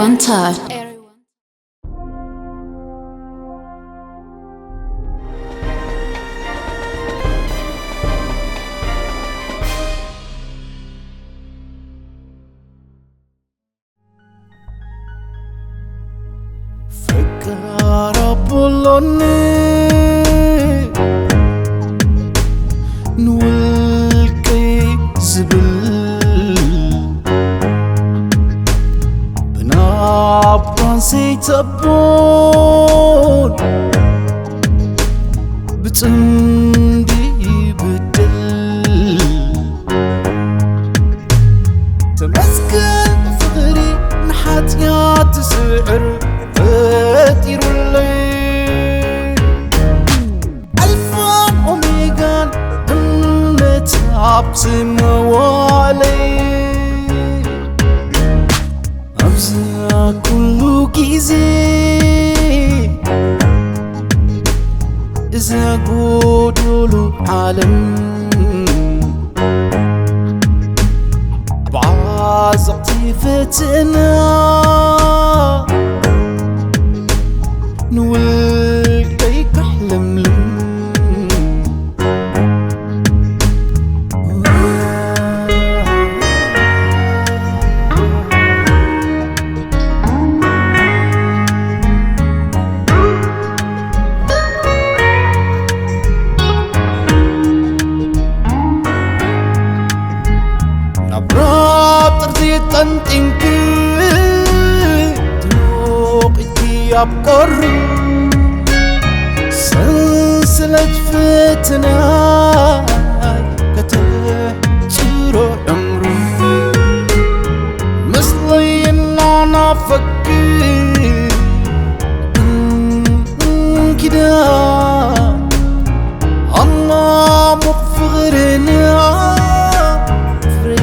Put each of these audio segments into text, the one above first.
ኣንታ ፈቃር ኣቦሎኒ ንውልቀይ ዝብል ብናባን ዘይተቦን ብጽምዲ ይብድል። ተመስገን ፍቕሪ ንሓጢኣት ዝስዕር ፈጢሩለይ። ኣልፋን ኦሜጋን እምነት ኣብ ዝመዋለይ። ኣብዛ ኩሉ ግዜ እዛ ጎዶሎ ዓለም ብዓዘቕቲ ፈተና ንውልቀይ ካሕለምልም። ናብ ራብ ጥርዚ ጠንጢንኪ ትሞቒኪ ኣብ ቁሪ ሰንሰለት ፈተና ከተሕጽሮ ዕምሩ ምስለይ እናናፈኪ እንኪዳ ኣማሙቕ ፍቕርና ፍሬ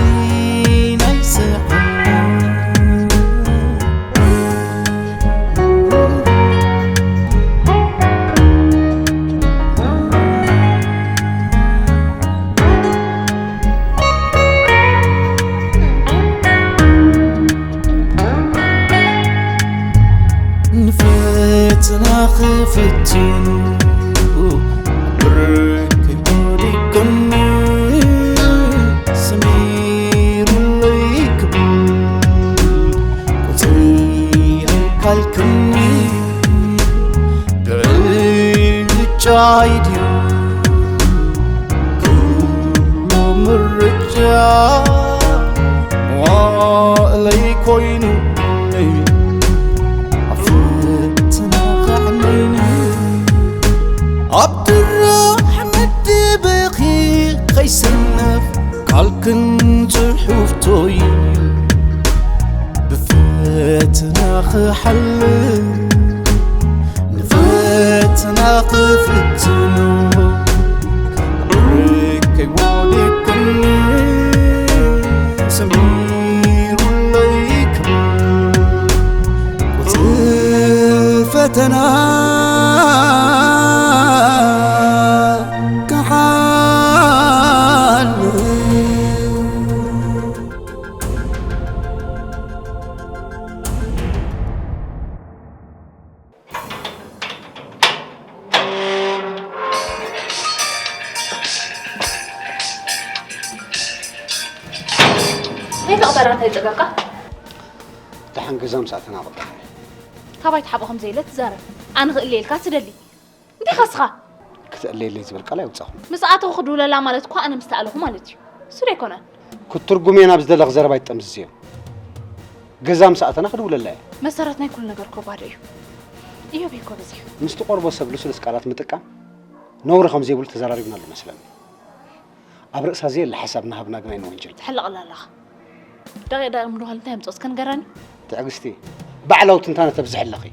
ናይ ስሕና። ንፈተና ክፍትኑ ብርክ ወዲቅኒ ሰሚሩለይ ክብል ቁፅሪ ኣይካልክኒ ብዕጫይ ድዩ ኩሉ ምርጫ መዋእለይ ኮይኑ ኣብ ፈተና ከዕነይኒ ኣብ ድራሕ መደበኺ ከይሰነፍ ቃልክን ጽሑፍቶይ ብፈተና ክሓልፍ ንፈተና ክፍትኖ ርቀይ ወዲቅኒ ሰሚሩለይ ክብል ቁጽሪ ፈተና ክሓልፍ። እንታይ ተቕበራ እንታይ ጸገምካ? ደሓን ገዛ ምስ ኣተና ቅበል። ካባይ ትሓብኦ ከም ዘየለ ትዛረብ። ኣነ ክእልየልካ ትደሊ። እንታይ ኸስኻ? ክትእለየለይ ዝብል ቃል ኣይውጻኹን። ምስ ኣተኹ ክድውለላ ማለት እኮ ኣነ ምስቲ ኣለኹ ማለት እዩ። እሱ ዶ ኣይኮነን? ክትትርጉም እየ ናብ ዝደለኽ ዘረባ ኣይትጠምዝዝዮ። ገዛ ምስ ኣተና ክድውለላ እየ። መሰረት ናይ ኩሉ ነገር እኮ ባዶ እዩ። እዮብ እኮ በዚሑ። ምስ ትቐርቦ ሰብ ልስሉስ ቃላት ምጥቃም ነውሪ ከም ዘይብሉ ተዘራሪብናሉ መስለኒ። ኣብ ርእሳ ዘየለ ሓሳብ እናሃብና ግን ኣይንወንጅል። ትሕለቐላ ኣለኻ። ደቂቕ ደቂቕ ምድዋል እንታይ ኣምፅኦ እስከ ንገረኒ። ትዕግስቲ፣ ባዕላዊ ትንታነ ተብዝሒ ኣለኺ።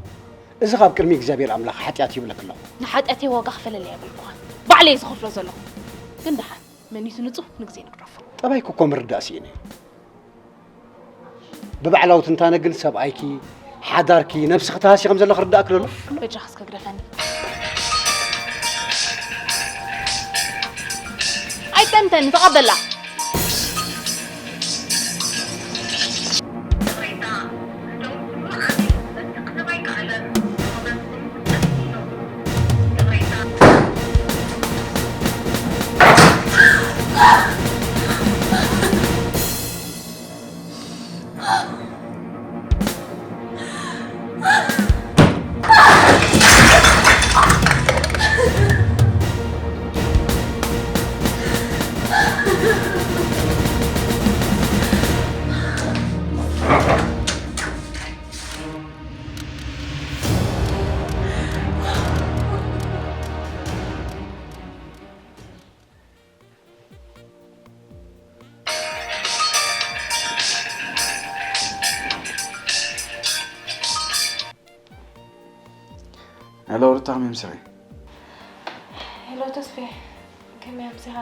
እዚ ካብ ቅድሚ እግዚኣብሔር ኣምላኽ ሓጢኣት ይብለኪ ኣለኹ። ንሓጢኣተይ ዋጋ ክፈለለይ ኣይበልኩኻን። ባዕለይ እየ ዝኸፍሎ ዘለኹ። ግን ደሓን መኒቱ ንፁህ ንግዜ ንግደፎ። ጠባይኪ እኮ ምርዳእ ስኢነ እየ። ብባዕላዊ ትንታነ ግን ሰብኣይኪ፣ ሓዳርኪ፣ ነብስኺ ተሃስዪ ከም ዘለኺ ክርድኣኪ ዶ ኣሎ? በጃኻ እስከ ግደፈኒ። ኣይጠምተኒ፣ ተቐበላ። ሄሎ ሩታ፣ ከመይ ኣምሲኺ? ሄሎ ተስፌ፣ ከመይ ኣምሲኻ?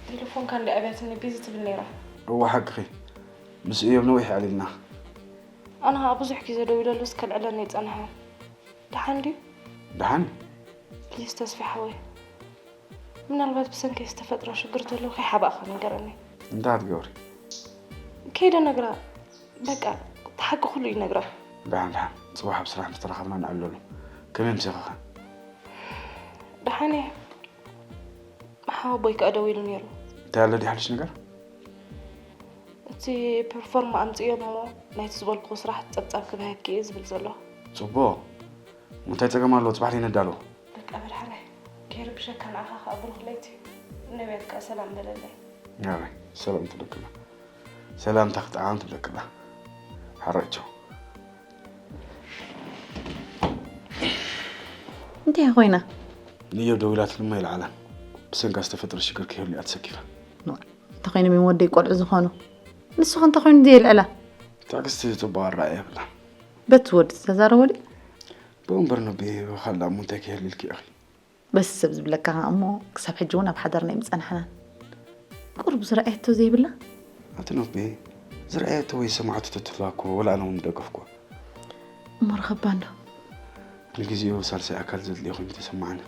ቴሌፎንካ እንዲ ኣብያትኒ ቢዚ ትብል ነይራ። እወ ሓቅኺ፣ ምስ እዮብ ነዊሕ ኣዕሊልና። ኣነ ኸኣ ብዙሕ ግዜ ደዊለሉስ ከልዕለኒ ኣይጸንሐን። ደሓን ድዩ? ደሓን እዩ። ፕሊስ ተስፌ ሓወይ፣ ምናልባት ብሰንከይ ዝተፈጥረ ሽግር ተሎ ከይሓባእኻ ንገረኒ። እንታይ ክትገብሪ? ከይደ ነግራ። በቃ፣ እቲ ሓቂ ኩሉ ይነግራ። ደሓን ደሓን፣ ጽባሕ ኣብ ስራሕ ምስ ተራኸብና ንዕለሉ። ከመይ ኣምሲኺ ኸ? ደሓን እየ። ሓወቦይ ከኣ ደዊሉ ነይሩ። እንታይ ኣሎ ድዩ ሓድሽ ነገር? እቲ ፐርፎርማ ኣምጽእዮ እሞ ናይቲ ዝበልኩ ስራሕ ጸብጻብ ክበሀኪ እየ ዝብል ዘሎ። ጽቡቕ። እንታይ ጸገም ኣለዎ? ጽባሕ ደይ ነዳሎ። በቃ በል ሓራይ፣ ከይርብሸካ ንዓኻ ከኣ ብሩኽ ለይቲ፣ ነቢያት ከኣ ሰላም በለለይ። ኣበይ ሰላም ትብለክላ? ሰላምታ ክጠዓም ትብለክላ። ሓራይ ቻው። እንታይ ኮይና? ንዮ ደዊላትልማ ይልዓላ። ብሰንካ ዝተፈጥረ ሽግር ክህሉ እያ ተሰኪፋ። እንተኾይኖም እዮም ወደይ ቆልዑ ዝኾኑ። ንስኹ እንተኾይኑ ዘየልዕላ። ትዕግስቲ ጽቡቕ ኣረኣእያ የብላን። በቲ ወዲ ዝተዛረቦ ድዩ? ብኡ እምበር ነቢ ብኻልእ እሞ እንታይ ክህልልኪ ኢኺ? በስ ሰብ ዝብለካ እሞ ክሳብ ሕጂ እውን ኣብ ሓዳርና ኣይምጸናሕናን። ቁሩብ ዝረኣየቶ ዘይብላ? ኣቲ ነቢ ዝረኣየቶ ወይ ሰማዕቶ ተትህልዋ እኮ ወላ ኣነ እውን ምደገፍኩ። እሞ ርኸባ እንዶ? ንግዜኡ ሳልሳይ ኣካል ዘድልዮ ኮይኑ ተሰማዓኒ።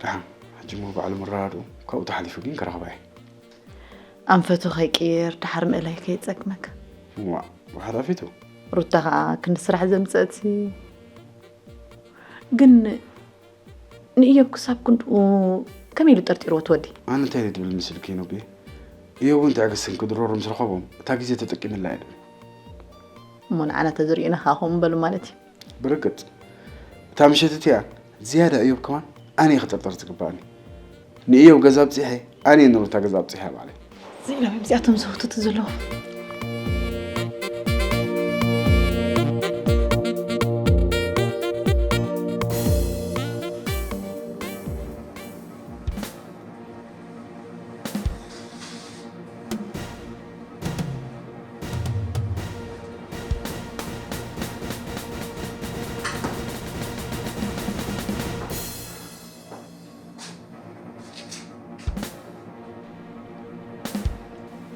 ደሓን ሕጂ እሞ ባዕሉ ምረዳድኡ ካብኡ ተሓሊፉ ግን ክረኽባ እየ። ኣንፈቱ ከይቅይር ደሓር ምእላይ ከይጸግመካ። እዋእ ብሓላፊቱ። ሩታ ኸኣ ክንዲ ስራሕ ዘምጸእቲ። ግን ንእዮብ ክሳብ ክንድኡ ከመይ ኢሉ ጠርጢርዎ ትወዲ? ኣነ እንታይ ኢለ ድብል ምስልኪ ነቢ? እዮብን ትዕግስትን ክድረሩ ምስ ረኸቦም እታ ግዜ ተጠቂምላ እየ ድብል። እሞ ንዓና ተዝርእዩና ኸኣ ከምኡ በሉ ማለት እዩ። ብርግጽ እታ ምሸት እቲኣ ዝያዳ እዮብ ከማን ኣነ እየ ክጥርጠር ዝግባኣኒ። ንእዮብ ገዛ ኣብጺሐ ኣነ እየ ንሩታ ገዛ ኣብጺሐ ባዕለይ። ዘይሎም እዮም እዚኣቶም ዝህውትቱ ዘለዉ።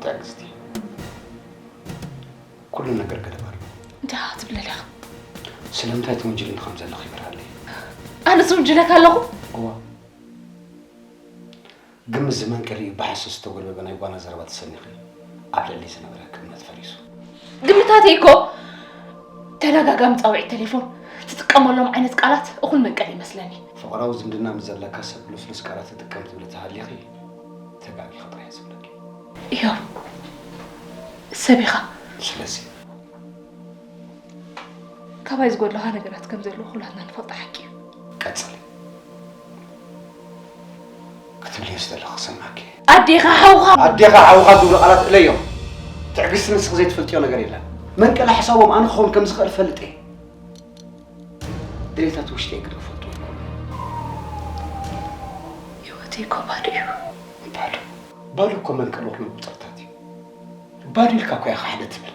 ትዕግስቲ፣ ኩሉ ነገር ገደብ ኣለዎ። እንታይ ትብለል ኢኻ? ስለምንታይ ትውንጅልኒ ከም ዘለኹ ይብርሃለይ። ኣነ ዝውንጅለካ ኣለኹ? እዋ። ግን ምስዚ መንቀሊኡ ብሓሶት ዝተጎልበበ ናይ ጓና ዘረባ ተሰኒኺ፣ ኣብ ልዕሊ ዝነበረኪ እምነት ፈሪሱ። ግምታተይ እኮ ተደጋጋሚ ጻውዒት ቴሌፎን፣ ትጥቀመሎም ዓይነት ቃላት እኹል መንቀሊ ይመስለኒ። ፍቕራዊ ዝምድና ምስ ዘለካ ሰብ ልስሉስ ቃላት ትጥቀም ትብሊ ተሃሊኺ፣ ተጋጊኺ ጥራይ እየ ዝብለኪ። እዮብ፣ ሰብ ኢኻ። ስለዚ ካባይ ዝጎድለኻ ነገራት ከም ዘለዉ ኩላትና ንፈልጦ ሓቂ እዩ። ቀጽሊ። ክትብልዮ ዝደለኹ ክሰምዓኪ። ኣዴኻ ሓውኻ። ኣዴኻ ሓውኻ ዝብሉ ቃላት እለዮም። ትዕግስቲ ንስኺ ዘይትፈልጥዮ ነገር የለን። መንቀሊ ሓሳቦም ኣነ ክኸውን ከም ዝኽእል እፈልጥ እየ። ድሌታት ውሽጠይ ግን ክፈልጡ ኣይኮኑን። ህይወተይ እኮ ባዶ እዩ። ባዶ? ባዶ እኮ መንቀሊ ኩሉ ቁጽርታት እዩ። ባዶ ኢልካ እኮ ኢኻ ሓደ ትብል።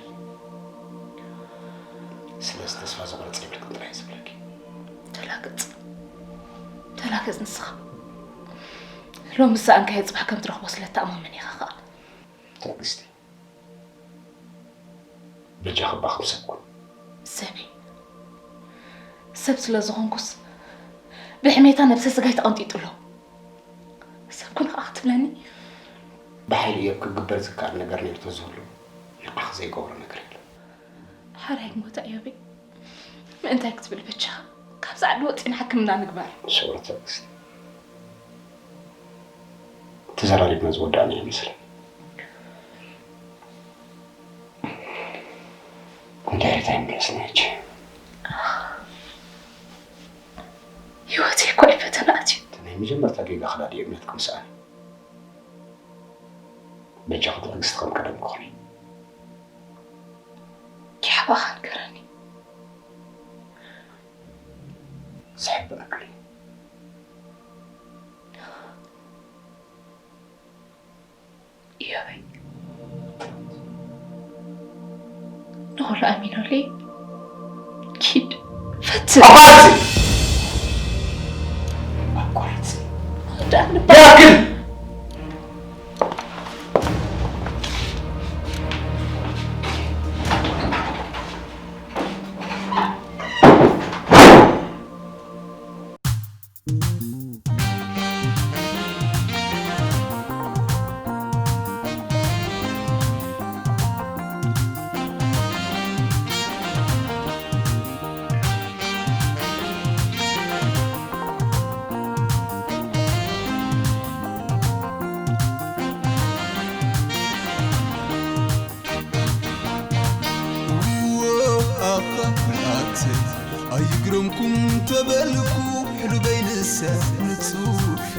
ስለዚ ተስፋ ዘቑረጸ የብልክን ጥራይ እየ ዝብለኪ። ተላገጽ። ተላገጽ ንስኻ። ሎሚ ዝሰኣንካዮ ጽባሕ ከም ትረኽቦ ስለ እተኣማመን ኢኻ ኸኣ። ትዕግስቲ። በጃኺ እባ ከም ሰብ ኩን። ሰበይ። ሰብ ስለ ዝኾንኩስ ብሕሜታ ነብሰ ስጋይ ተቐንጢጡ ኣሎ። ሰብ ኩን ኸኣ ክትብለኒ? ብሓይሊ እዮብ ክግበር ዝከኣል ነገር ነይሩ ተዝህሉ ንዓኺ ዘይገብሮ ነገር የለን። ሓራይ ክሞት እዮበይ። ምእንታይ ክትብል በጃኻ ካብዚ ዓዲ ወጺና ሕክምና ንግበር። ሰብሪ ትዕግስቲ። ተዘራሪብና ዝወዳእና ይመስለኒ። እንታይ ሪታ ይመለስና ሕጂ? ህይወተይ እኮ እዩ ፈተና ኣትዩ። እቲ ናይ መጀመርታ ጌጋ ክዳዲ እምነትኩም ሰኣኒ። በጃኺ ትዕግስቲ ከም ቀደም ክኹኒ። ኪሓባኻ ንገረኒ። ዝሕብእ ኣክሊ። እዮበይ። ንኹሉ ኣሚኖለይ። ኪድ። ፈትህ። ኣባዚ! ኣይግረምኩም ተበልኩ ሕሉበይ ንሰ ንጹፍ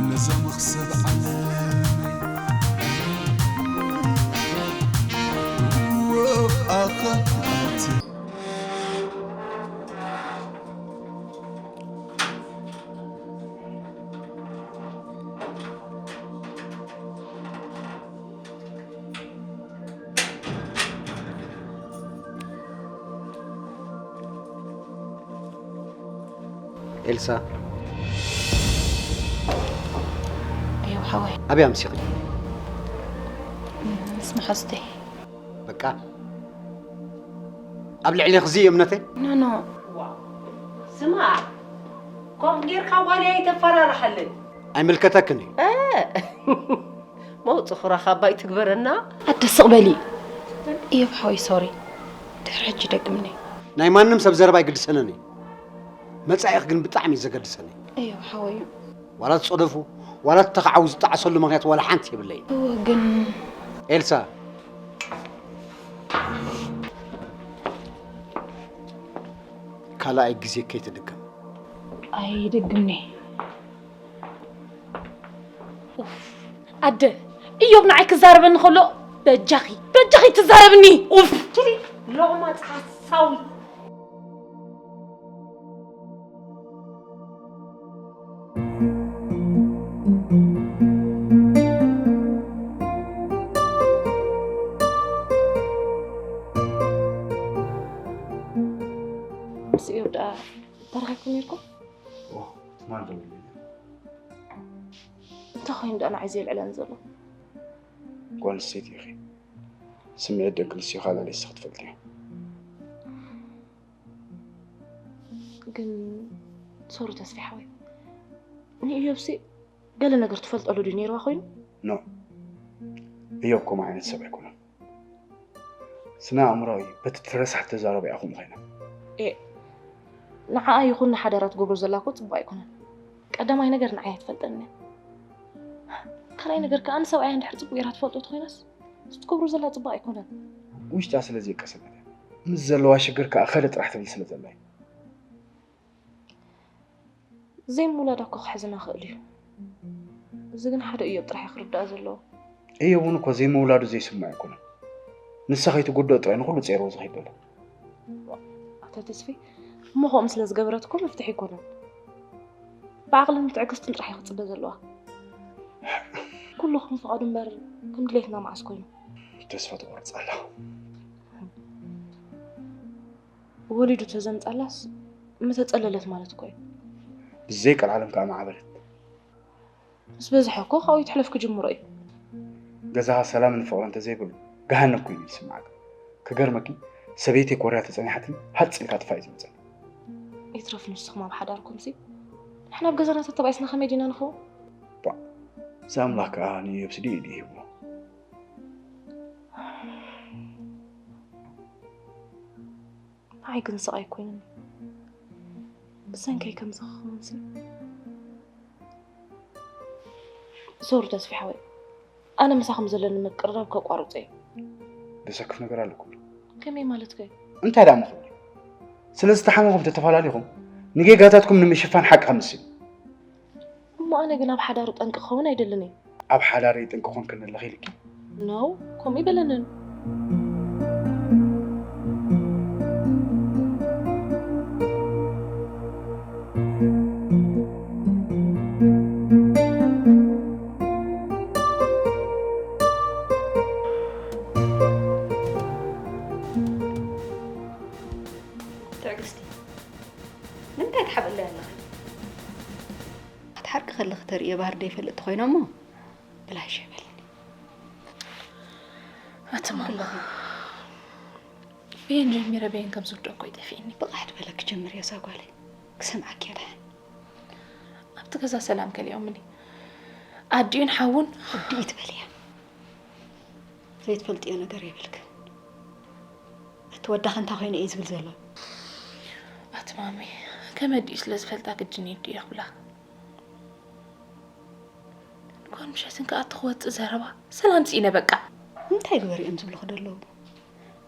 ነዛ መኽሰብ ዓለመይ ኣኻ ኣቲ ኤልሳ። እዮብ ሓወይ። ኣበይ ኣምሲኺ? ምስ መሓዙተይ። በቃ። ኣብ ልዕሌኺ እዚ እዩ እምነተይ? ኖ፣ ኖ። ዋው። ስማዕ፣ ከምኡ ጌርካ ጓለይ ኣይተፈራርሓለይ። ኣይምልከተክን እዩ። እ፣ መውጽ ኹራ ካባ ይትግበረና። ኣደ ስቕ በሊ። እዮብ ሓወይ፣ ሶሪ። ድሕሪ ሕጂ ይደግምኒ። ናይ ማንም ሰብ ዘረባ ኣይግድሰንን እዩ። መጻኢኽ ግን ብጣዕሚ እዩ ዘገድሰኒ። እዮብ ሓወይ። ዋላ ትጸደፉ፣ ዋላ ትተኻዕው ዝጠዓሰሉ ምኽንያት ዋላ ሓንቲ የብለይን። እወ፣ ግን ኤልሳ፣ ካልኣይ ግዜ ከይትድገም። ኣይደግምኒ። ኡፍ፣ ኣደ፣ እዮብ ንዓይ ክዛረበኒ ከሎ፣ በጃኺ፣ በጃኺ ትዛረብኒ። ኡፍ። ትሪ ሎቕማጽ ሓሳዊ። ምስ እዮብ ደኣ ተራኺብኩም ነይርኩም? ኦ፣ ትማል ደዊለለይ። እንታይ ኮይኑ ደኣ ንዓይ ዘየልዕለኒ ዘሎ? ጓል ኣንስተይቲ ኢኺ። ስምዒት ደቂ ኣንስትዮ ካልእ ንስኺ ትፈልጥዮ። ግን ሶሪ ተስፊ ሓወይ፣ ንእዮብሲ ገለ ነገር ትፈልጠሉ ድዩ ነይርዋ ኮይኑ? ኖ፣ እዮብ ከምኡ ዓይነት ሰብ ኣይኮነን። ስነ ኣእምራዊ በቲ እቲ ረሳሕ ተዛረቢ ኢኹም ኮይና። ኤ፣ ንዓኣ ይኹን ንሓዳራ ትገብሮ ዘላ እኮ ጽቡቕ ኣይኮነን። ቀዳማይ ነገር ንዓይ ኣይትፈልጠንን እያ። ካልኣይ ነገር ከኣ ንሰብኣያ እንድሕር ጽቡቕ ጌራ ትፈልጦ ተኾይናስ፣ እዚ ትገብሮ ዘላ ጽቡቕ ኣይኮነን። ውሽጣ ስለ ዘይቀሰነት እያ። ምስ ዘለዋ ሽግር ከኣ ከለ ጥራሕ ትብል ስለ ዘላ እዩ። ዘይምውላዳ እኮ ከሕዝና ይኽእል እዩ። እዚ ግን ሓደ እዮብ ጥራሕ እዩ ክርዳእ ዘለዎ። እዮብ እውን እኮ ዘይምውላዱ ዘይስምዖ ኣይኮነን። ንሳ ከይትጉድኦ ጥራይ ንኹሉ ጸይርዎ ዝኸይድ ዘሎ። ኣታ ተስፌ፣ እሞ ከምኡ ስለ ዝገበረት እኮ መፍትሒ ኣይኮነን። ብዓቕልን ብትዕግስትን ጥራሕ እዩ ክጽበ ዘለዋ። ኩሉ ከም ፍቓዱ እምበር ከም ድሌትና መዓስ ኮይኑ? ተስፋ ትቖርጽ ኣላ። ወሊዱ ተዘምጻላስ ምተጸለለት ማለት እኮ እዩ። ብዘይ ቀልዓለም ከኣ ማዕበለት። ምስ በዝሐ እኮ ካብኡ ይትሕለፍ ክጅምሮ እዩ። ገዛኻ ሰላምን ፍቕርን እንተዘይብሉ ገሃነም ኮይኑ እዩ ዝስምዓካ። ክገርመኪ ሰበይተይ ኮርያ ተጸኒሓትኒ ሃጽ ኢልካ ጥፋእ እዩ ዝመጸኒ። ይትረፍ ንስኹም ኣብ ሓዳርኩምሲ ንሕና ኣብ ገዛና ተተባኢስና ከመይ ዲና ንኸውን? ባ፣ እዚ ኣምላኽ ከኣ ንእዮብሲ ድዩ ኢዱ ይህብዎ። ንዓይ ግን ስቓይ ኮይኑኒ። ብሰንከይ ከምዚ ክኸውንሲ። ሶሪ ተስፊ ሓወይ፣ ኣነ ምሳኹም ዘለኒ ምቅርራብ ከቋርጾ እየ። ዘሰክፍ ነገር ኣለኩም። ከመይ ማለትከ? እንታይ ደኣ ምኹም? ስለ ዝተሓመኹም ተተፈላለኹም ንጌጋታትኩም ንምሽፋን ሓቂ ከምስል። እሞ ኣነ ግን ኣብ ሓዳሩ ጠንቂ ክኸውን ኣይደልን እየ። ኣብ ሓዳረይ ጠንቂ ኮንክኒ ኣለኺ ኢልኪ? ኖው፣ ከምኡ ይበለንን። ትዕግስቲ፣ ንምንታይ ትሓብእለይ ኣለኺ? ክትሓርቂ ከለኺ ተርእዮ ባህሪ ደይፈልጥ ተኾይነ እሞ ብላሽ ኣይበልኒ። ኣቲ ማማ፣ በየን ጀሚረ በየን ከም ዝውድኦ እኮ ይጠፍእኒ። ብቓሕ ድበለ ክጀምር እየ እዛ ጓለይ። ክሰምዓኪ እየ ደሓን። ኣብቲ ገዛ ሰላም ከሊኦምኒ። ኣዲኡን ሓውን። ኣዲኡ ትበልያ። ዘይትፈልጥዮ ነገር የብልክን። እቲ ወዳኺ እንታይ ኮይነ እዩ ዝብል ዘሎ? ኣቲ ማሚ፣ ከመዲኡ ስለ ዝፈልጣ ግድን እዩ ድዮ ክብላ። ንኳን ምሸትን ከኣ እቲ ክወጽእ ዘረባ ሰላም ስኢነ በቃ። እንታይ ግበሪ እዮም ዝብሉኺ ደለዉ?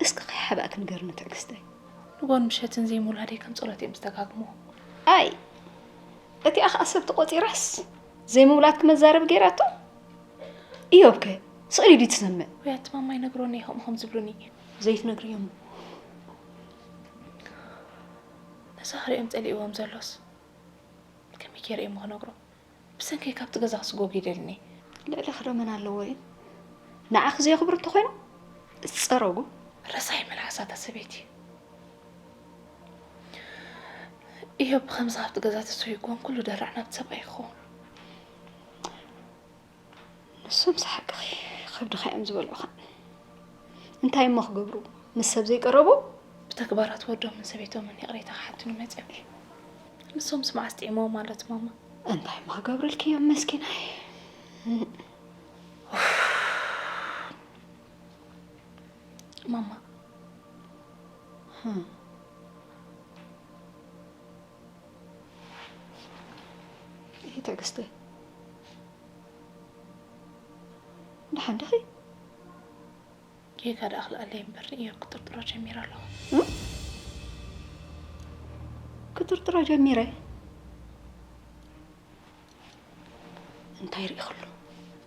እስኪ ከይ ሓባእኪ ንገርኒ ትዕግስተይ። ንጎን ምሸትን ዘይምውላደይ ከም ጸሎት እዮም ዝተጋግሙ። ኣይ፣ እቲኣ ኸኣ ሰብ ተቖጺራስ ዘይምውላድኪ መዛረቢ ገይራቶ። እዮብከ ስቕ ኢሉ ድዩ ትሰምዕ? ወይ ኣቲ ማማ ይነግሮኒ ከምኡ ከም ዝብሉኒ። ዘይትነግርዮም። ነዛ ክሪኦም ጸሊእዎም ዘሎስ ከመይ ገይረ እየ ክነግሮ? ብሰንከይ ካብቲ ገዛ ክስጎግ ይደልኒ። ልዕሊ ክዶ መን ኣለዎ እዩ? ንዓኺ ዘየኽብሩ እንተኾይኖም ዝጸረጉ። ረሳይ መልሓሳታ ሰበይቲ። እዮብ ብኸምዚ ካብቲ ገዛ ተሰጒጉ ኩሉ ደራዕ ናብቲ ሰብኣይ ክኸውን። ንሶምስ ሓቅኺ ከብድኻ እዮም ዝበልዑኻ። እንታይ እሞ ክገብሩ? ምስ ሰብ ዘይቀረቡ? ብተግባራት ወዶምን ሰበይቶምን ይቕሬታ ክሓቱኒ መጺኦም። ንሶምስ መዓስ ጥዒሞም ማለት ማማ? እንታይ እሞ ክገብርልኪ እዮም መስኪናይ? ማማ። እህ። ይሄ ትዕግስቲ። ደሓን ዲኺ? ጌጋ ደኣ ክልኣለይ እምበር ንእዮብ ክጥርጥሮ ጀሚረ ኣለኹ። እም? ክጥርጥሮ ጀሚረ? እንታይ ርኢኽሉ?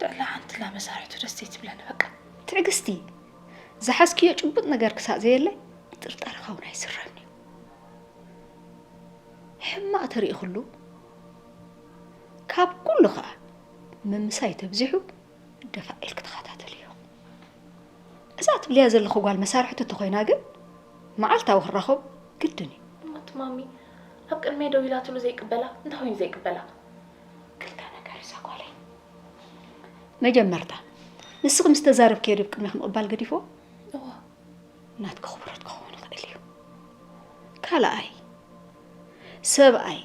ልዕሊ ሓንቲ ላ መሳርሕቱ ደስ ዘይትብለኒ በቃ። ትዕግስቲ፣ ዝሓዝክዮ ጭቡጥ ነገር ክሳእ ዘየለ ምጥርጣርካ እውን ኣይስረብን እዩ። ሕማቕ ተሪእኽሉ? ካብ ኩሉ ኸኣ ምምሳይ ተብዚሑ ደፋእ ኢልኪ ተኸታተልዮ። እዛ ትብልያ ዘለኹ ጓል መሳርሕቱ እንተኾይና ግን መዓልታዊ ክራኸቡ ግድን እዩ። እሞ እቲ ማሚ ኣብ ቅድመይ ደው ኢላትሉ ዘይቅበላ እንታይ ኮይኑ ዘይቅበላ? ክልተ ነገር እዛ ጓለይ። መጀመርታ ንስኺ ምስ ተዛረብክዮ ድዩ ኣብ ቅድሜኺ ምቕባል ገዲፍዎ? እዋ። ናትኪ ክብረት ክኸውን ይኽእል እዩ። ካልኣይ፣ ሰብኣይ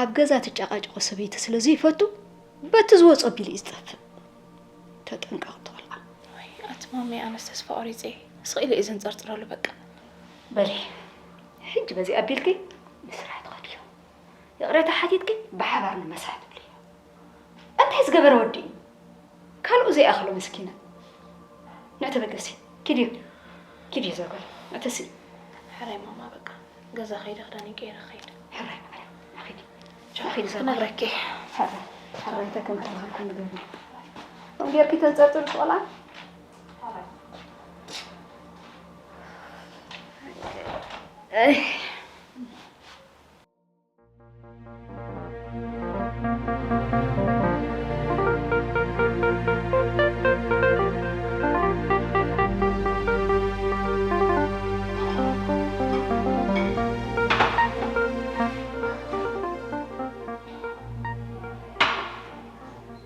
ኣብ ገዛ ትጨቃጨቆ ሰበይቲ ስለ ዘይፈቱ በቲ ዝወጾ ኣቢሉ እዩ ዝጠፍእ። ተጠንቀቕ እቲ ቆልዓ። ወይ ኣቲ ማሚ፣ ኣነስ ተስፋ ቆሪጸ እየ። ስቕ ኢለ እየ ዘንጸርጽረሉ በቃ። በሊ፣ ሕጂ በዚ ኣቢልኪ ንስራሕ ትኸድዮ። ይቕሬታ ሓቲትኪ ብሓባር ንመሳሕ ትብልዮ። እንታይ ዝገበረ ወዲ እዩ? ካልኡ ዘይኣኽሎ መስኪና። ንዕ ተበገሲ። ኪድዮ። ኪድዮ እዛ ጓል። ንዕ ተስኢ። ሕራይ ማማ በቃ። ገዛ ከይደ ክዳነይ ቀይረ ክኸይድ። ሕራይ ማዕረ። ኣኺዲ። ቻው፣ ኣኺዲ እዛ ጓል። ክነግረኪ። ሕራይ። ሕራይ እንታይ ከም ተባህልኩ ንገርኒ። ከምኡ ጌርኪ ተንጸርጽሪ ቆልዓ። ሕራይ። ኣይ።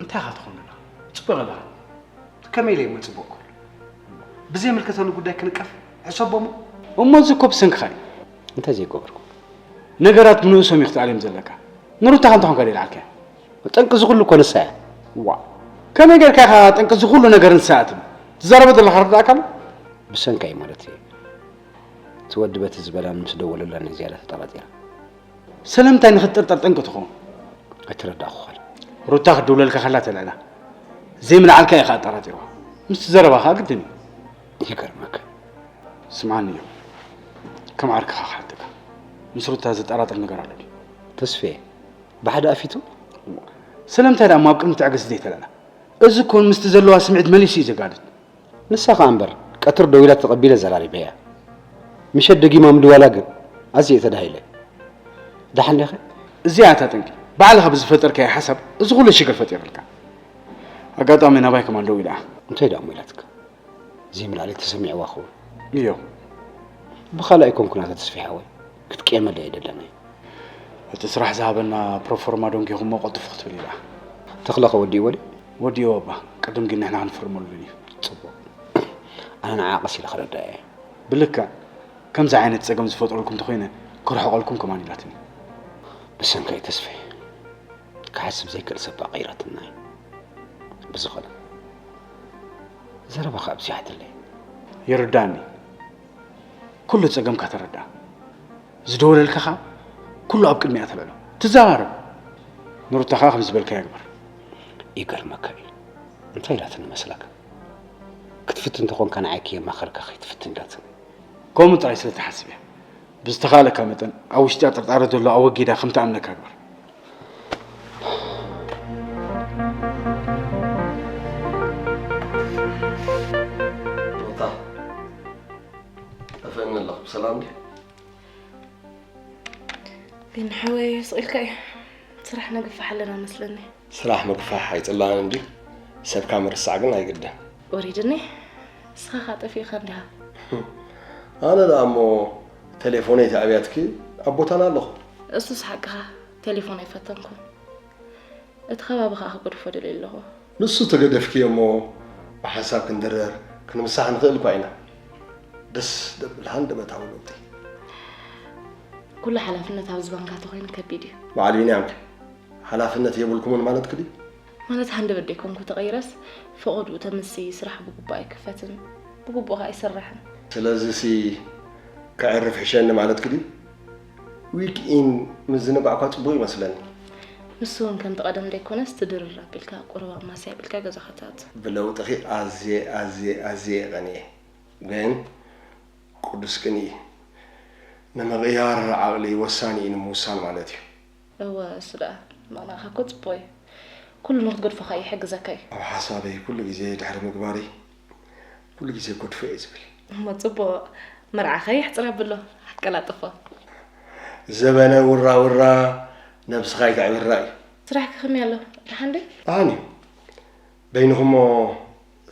እንታይ ኢኻ ትኾንና? ጽቡቕ ኣለኻ። ከመይ ኢለ እሞ ጽቡቕ ክብል? ብዘይምልከተኒ ጉዳይ ክንቀፍ ሕሰቦ እሞ። እሞ እዚ እኮ ብሰንክኻ እዩ። እንታይ ዘይገበርኩ? ነገራት ብንኡሶም እዩ ክትኣልዮም ዘለካ። ንሩታ ከ እንታይ ኮንካ ደይልዓልካያ? ጠንቂ እዚ ኩሉ እኮ ንሳ እያ። ዋ። ከመይ ጌርካ ኢኻ ጠንቂ እዚ ኩሉ ነገር ንሳ እያ ትብል? ትዛረቦ ዘለኻ ርዳእካ ኣሎ? ብሰንካ እዩ ማለት እዩ። እቲ ወዲ በቲ ዝበላን ምስ ደወለላን እዩ ዝያዳ ተጠራጢራ። ስለምንታይ ንኽትጥርጠር ጠንቂ ትኸውን? ኣይተረዳእኩኻን። ሩታ ክትድውለልካ ከላ ተልዕላ። ዘይምልዓልካ ኢኻ ኣጠራጢርዋ። ምስቲ ዘረባ ኸኣ ግድን እዩ። ይገርመካ። ስምዓኒ እዮም። ከም ዓርክኻ ክሓተካ። ምስ ሩታ ዘጠራጥር ነገር ኣሎ ድዩ? ተስፌ፣ ብሓደ ኣፊቱ? ስለምንታይ ደኣ እሞ ኣብ ቅድሚ ትዕግስቲ ዘይተልዕላ? እዚ እኮ ምስቲ ዘለዋ ስምዒት መሊሱ እዩ ዘጋድድ። ንሳ ኸኣ እምበር፣ ቀትር ደዊላ ተቐቢለ ዘራሪበያ። ምሸት ደጊማ ምድዋላ ግን ኣዝየ እየ ተዳሂለ። ደሓን ዲኺ? እዚኣ እታ ጠንቂ። ባዕልኻ ብዝፈጠርካዮ ሓሳብ እዚ ኩሉ ሽግር ፈጢርልካ። ኣጋጣሚ ናባይ ከማን ደዊላ። እንታይ ደኣ እሞ ኢላትካ? ዘይምልኣለይ ተሰሚዕዋ ክኸውን። እዮ። ብኻልእ ኣይኮንኩን ኣታ ተስፌ ሓወይ። ክትቅየመለይ ኣይደለናይ። እቲ ስራሕ ዝሃበና ፕሮፎርማ ደንጊኹሞ ቅልጥፍ ክትብል ኢላ። ተኽለ ከ ወዲእዎ ድዩ? ወዲእዎ እባ። ቅድም ግን ንሕና ክንፍርመሉ እዩ። ጽቡቕ። ኣነ ንዓ ቀስ ኢለ ክረዳእ እየ። ብልክዕ ከምዚ ዓይነት ጸገም ዝፈጥረልኩም እንተኾይነ ክርሕቐልኩም ከማን ኢላትኒ። ብሰንከይ ተስፌ ክሓስብ ዘይክእል ሰብ ቀይራትና እዩ። ብዝኾነ ዘረባኻ ኣብዚሓትለይ። ይርዳእኒ። ኩሉ ጸገምካ ተረድኣ። ዝደወለልካ ኸኣ ኩሉ ኣብ ቅድሚኣ ተልዕሎ። ትዘራረብ። ንሩታ ኸኣ ከም ዝበልካያ ግበር። ይገርመካ እዩ። እንታይ ኢላትኒ መስለካ? ክትፍትን እንተኾንካ ንዓይ ከየማኸርካ ከይትፍትን ኢላትኒ። ቦምብ ጥራይ ስለ ትሓስብ እያ። ብዝተኻእለካ መጠን ኣብ ውሽጢ ጥርጣረ ዘሎ ኣወጊዳ ከም ትኣምነካ ግበር። ሩታ፣ ጠፍእኒ ኣለኹ። ብሰላም ድዩ? ግን ሓወይ ስቕ ኢልካ እዩ። ስራሕ ነግፋሕ ኣለና መስለኒ። ስራሕ ምግፋሕ ኣይጽላእን እንድዩ፣ ሰብካ ምርሳዕ ግን ኣይግድን። ወሪድኒ። ንስኻ ኸኣ ጠፊእካ እንዲኻ። ኣነ ደኣ እሞ ቴሌፎነይ ተኣብያትኪ ኣብ ቦታና ኣለኹ። እሱስ ሓቅኻ፣ ቴሌፎን ኣይፈተንኩን። እቲ ከባቢ ኸኣ ክገድፎ ደልየ ኣለኹ። ንሱ ተገደፍክዮ እሞ ብሓንሳብ ክንድረር ክንምሳሕ ንኽእል እኳ ኢና። ደስ ደብል ሃንደበታዊ ለውጢ። ኩሉ ሓላፍነት ኣብ ዝባንካ ተኾይኑ ከቢድ እዩ። በዓል ቢንያም ከ ሓላፍነት የብልኩምን ማለትኪ ድዩ? ማለት ሃንደበት ደይኮንኩ ተቐይረስ ፈቐድኡ ተምሲ ስራሕ ብግቡእ ኣይክፈትን ብግቡእ ኸኣ ኣይስራሕን። ስለዚሲ ከዕርፍ ሕሸኒ ማለትኪ ድዩ? ዊክ ኢን ምዝንጋዕኳ ጽቡቕ ይመስለኒ። ንሱ እውን ከምቲ ቀደም ደይኮነስ ትድርር ኣቢልካ ቁሩብ ኣማስያ ኣቢልካ ገዛኻ ትኣቱ። ብለውጥኺ ኣዝየ ኣዝየ ኣዝየ እየ ቀኒኤ። ግን ቅዱስ ቅንኢ ንምቕያር ዓቕሊ ወሳኒ እዩ ንምውሳን ማለት እዩ። እወ እሱ ደኣ ምቕናእካ እኮ ጽቡቕ እዩ። ኩሉ ንኽትገድፎ ከኣ ይሕግዘካ እዩ። ኣብ ሓሳበይ ኩሉ ግዜ ድሕሪ ምግባረይ ኩሉ ግዜ እገድፎ እየ ዝብል። እሞ ጽቡቕ መርዓኻ የሕጽር ኣብሎ ኣቀላጥፎ። ዘበነ ውራ ውራ ነብስኻ ኣይተዕብራ እዩ። ስራሕኪ ከመይ ኣሎ ደሓን ድዩ? ደሓን እዩ። በይንኹሞ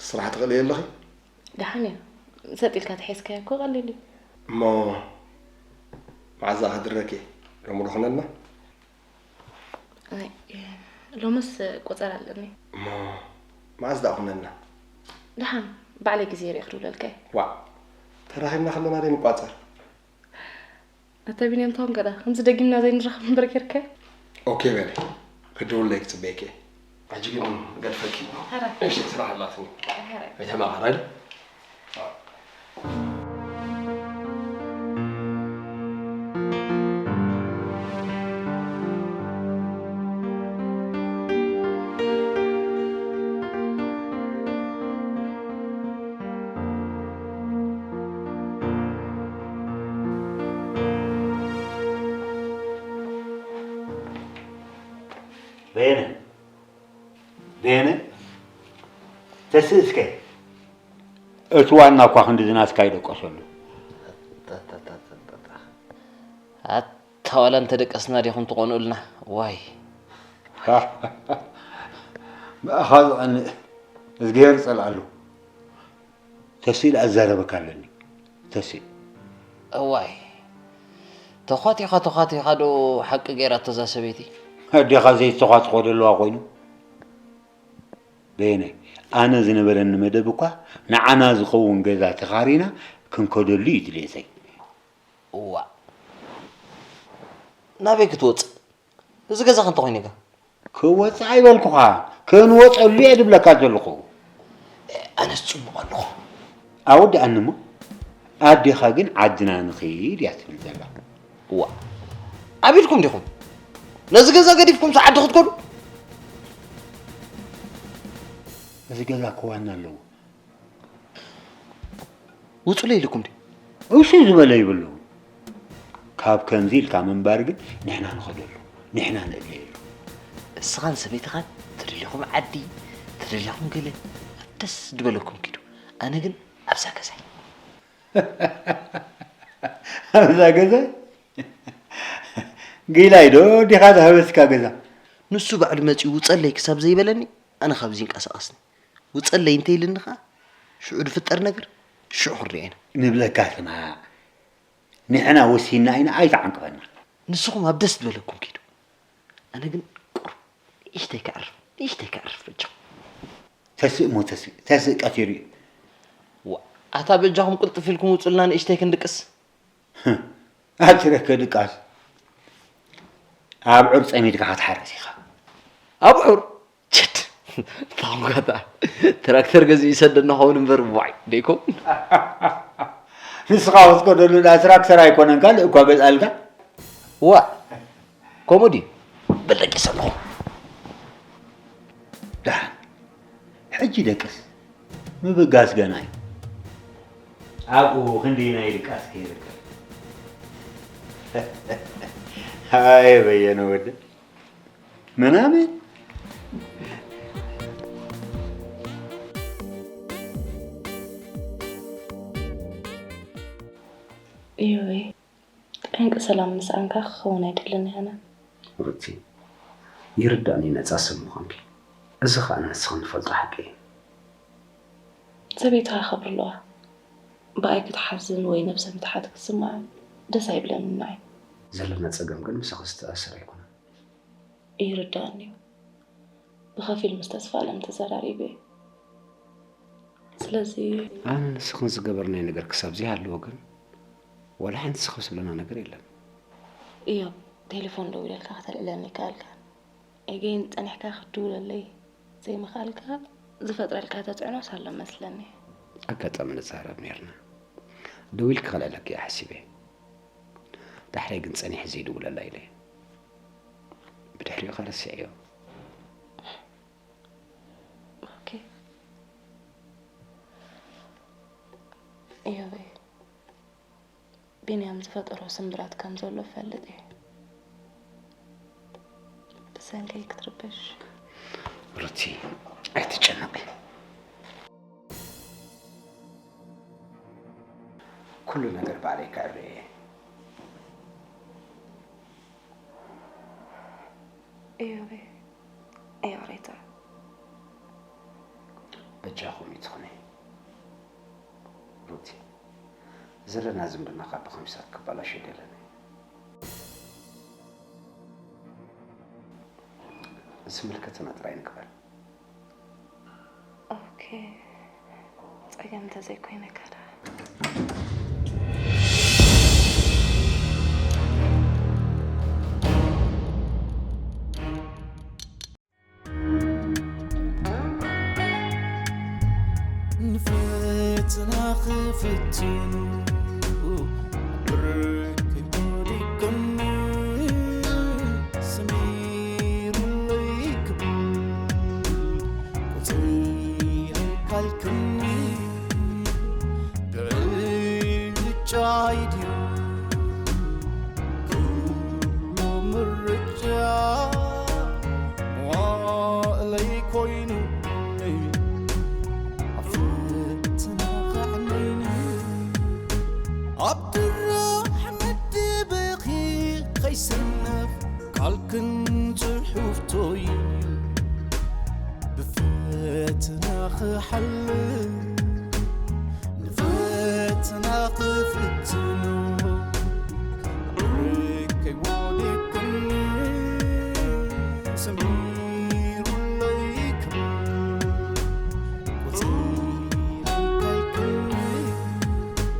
ስራሕ ትኽእልዮ ኣለኺ? ደሓን እዩ። ሰጥ ኢልካ ተሒዝካዮ እኮ ቀሊል እዩ። እሞ መዓዝ ደኣ ክድረኪ? ሎሚ ዶ ኩነልና? ኣይ ሎምስ ቆጸራ ኣለኒ። እሞ መዓዝ ደኣ ኩነልና? ደሓን ባዕለይ ግዜ ሪኤ ክድውለልካ እየ። ዋእ ተራኺብና ከለና ደይ ንቋጸር? ኣታ ቢንያም ተወንገዳ ከምዚ ደጊምና ዘይንራኸብ እምበር ጌርካዮ። ኦኬ በሊ ክድውለይ ክጽበየኪ እየ። ሕጂ ግን ገድፈኪ። ሕራይ። እሺ ስራሕ ኣላትኒ። ሕራይ። ኣይተማኻር ኣይደል? በየነ በየነ ተስእ እስከ። እቲ ዋና እኳ ክንድዚ ናትካ ይደቀሰሉ። ኣታ ዋላ እንተደቀስና ዲኹም ትቐንኡልና ዋይ። ብኣኻ ዝቐንእ እዝግሄር ይጸልኣሉ። ተስእ ኢለ ኣዛረበካ ኣለኒ ተስእ። እዋይ ተዃቲኻ ተዃቲኻ ዶ ሓቂ ገይራቶ እዛ ሰበይቲ። ኣዴኻ ዘይተዃትኾ ደለዋ ኮይኑ። በየነ ኣነ ዝነበረኒ መደብ እኳ ንዓና ዝኸውን ገዛ ተኻሪና ክንከደሉ እዩ ድሌተይ። እዋእ ናበይ ክትወጽእ? እዚ ገዛኺ እንተኾይኑ ከ? ክወጽእ ኣይበልኩኻ፣ ክንወጸሉ እየ ዝብለካ ዘለኹ። ኣነስ ጽቡቕ ኣለኹ። ኣወድኣኒ እሞ፣ ኣዴኻ ግን ዓድና ንኺድ እያ ትብል ዘላ። እዋእ፣ ዓቢድኩም ዲኹም ነዚ ገዛ ገዲፍኩምሲ ዓዲ ክትከዱ? እዚ ገዛ እኮ ዋና ኣለዎ። ውጹለይ ኢሉኩም ድዩ? እሱ ዝበለ ይብሉ። ካብ ከምዚ ኢልካ ምንባር ግን ንሕና ንኸደሉ፣ ንሕና ንእለየሉ። እስኻን ሰበይትኻን ተደሊኹም ዓዲ፣ ተደሊኹም ገለ ኣብ ደስ ዝበለኩም ኪዱ። ኣነ ግን ኣብዛ ገዛይ። ኣብዛ ገዛይ? ጊላይ ዶ ዲኻ ዝሃበስካ ገዛ? ንሱ ባዕሉ መጺኡ ውጸለይ ክሳብ ዘይበለኒ ኣነ ካብዚ ይንቀሳቐስኒ። ውጸለይ እንተ ኢልኒ ኸኣ ሽዑ ዝፍጠር ነገር ሽዑ ክንሪኦ ኢና። ንብለካ ስማዕ፣ ንሕና ወሲንና ኢና ኣይትዓንቅፈና። ንስኹም ኣብ ደስ ዝበለኩም ኪዱ። ኣነ ግን ቁሩብ ንእሽተይ ከዕርፍ ንእሽተይ ከዕርፍ በጃኹም። ተስእ እሞ ተስእ፣ ተስእ ቀቲሩ እዩ። ዋእ ኣታ በጃኹም ቅልጥፍ ኢልኩም ውጹልና ንእሽተይ ክንድቅስ። ኣትረከ ድቃስ ኣብዑር ጸሚድካ ክትሓርስ ኢኻ። ኣብዑር ችድ ታውጋታ ትራክተር ገዚኡ ይሰደና ኸውን እምበር ዋይ ደይኮም። ንስኻ ወስኮ ደሉ ዳ ትራክተር ኣይኮነን ካልእ እኳ ገዝኣልካ። ዋ ከምኡ ድዩ? በል ደቂሰ ኣለኹ። ደሓን ሕጂ ደቅስ ምብጋስ ገና እዩ። ኣብኡ ክንዲ ናይ ድቃስ ከይርከብ። ኣይ በየነ ወደ ምናምን። እዮበይ፣ ጠንቂ ሰላም ምስኣንካ ክኸውን ኣይደልን እየ ኣነ። ሩቲ፣ ይርዳእኒ ነፃ ሰብ ምዃንኪ። እዚ ኸኣ ንስኽን ትፈልጦ ሓቂ እዩ። ሰበይትኻ ክብሪ ኣለዋ። ብኣይ ክትሓዝን ወይ ነብሰ ምትሓት ክትስምዓ ደስ ኣይብለንን ንዓይ። ዘለና ጸገም ግን ምሳኺ ዝተኣሰረ ኣይኮነን። ይርዳእኒ እዩ። ብኸፊል ምስ ተስፋ ኣለም ተዘራሪበ እየ። ስለዚ ኣነ ንስኽን ዝገበርናዮ ነገር ክሳብ ዘይሃለወ ግን ዋላ ሓንቲ ስኽፍ ዝብለና ነገር የለን። እዮብ፣ ቴሌፎን ደዊለልካ ከተልዕለኒ ይከኣልካ። ኤገይን ጸኒሕካ ክትድውለለይ ዘይምኽኣልካ ዝፈጥረልካ ተጽዕኖስ ኣሎ መስለኒ። ኣጋጣሚ ንዛረብ ነርና። ደዊልኪ ከልዕለኪ እየ ሓሲበ። ዳሕራይ ግን ጸኒሐ ዘይድውለላ ኢለ። ብድሕሪኡ ከ ረሲዐዮ። ኦኬ። እዮበይ፣ ቢንያም ዝፈጠሮ ስምብራት ከም ዘሎ እፈልጥ እየ። ብሰንከይ ክትርበሽ። ሩቲ፣ ኣይትጨነቂ። ኩሉ ነገር ባዕለይ ከዕርዮ እየ። እዮበይ፣ ይቕሬታ። በጃኹም ይትኹኒ። ሩቲ፣ ዘለና ዝምድና ካብ ብኸምሳት ክባላሽ የደለኒ። ዝምልከተና ጥራይ ንግበር። ኦኬ፣ ጸገም እንተዘይኮይነካ ደኣ። ንፈተና ክፍትኑ ብርክ ወዲቅኒ ስሚሩለይ ክብል ቁፅሪ ኣይካልክኒ ብዕጫይ ድዩ ኩሉ ምርጫ መዋእለይ ኮይኑ ኣብ ፈተና ከዕነይኒ ኣብ ድራሕ መድብኺ ከይሰነፍ ቃልክን ጽሑፍቶይ ብፈተና ክሓልፍ ንፈተና ክፍትኑ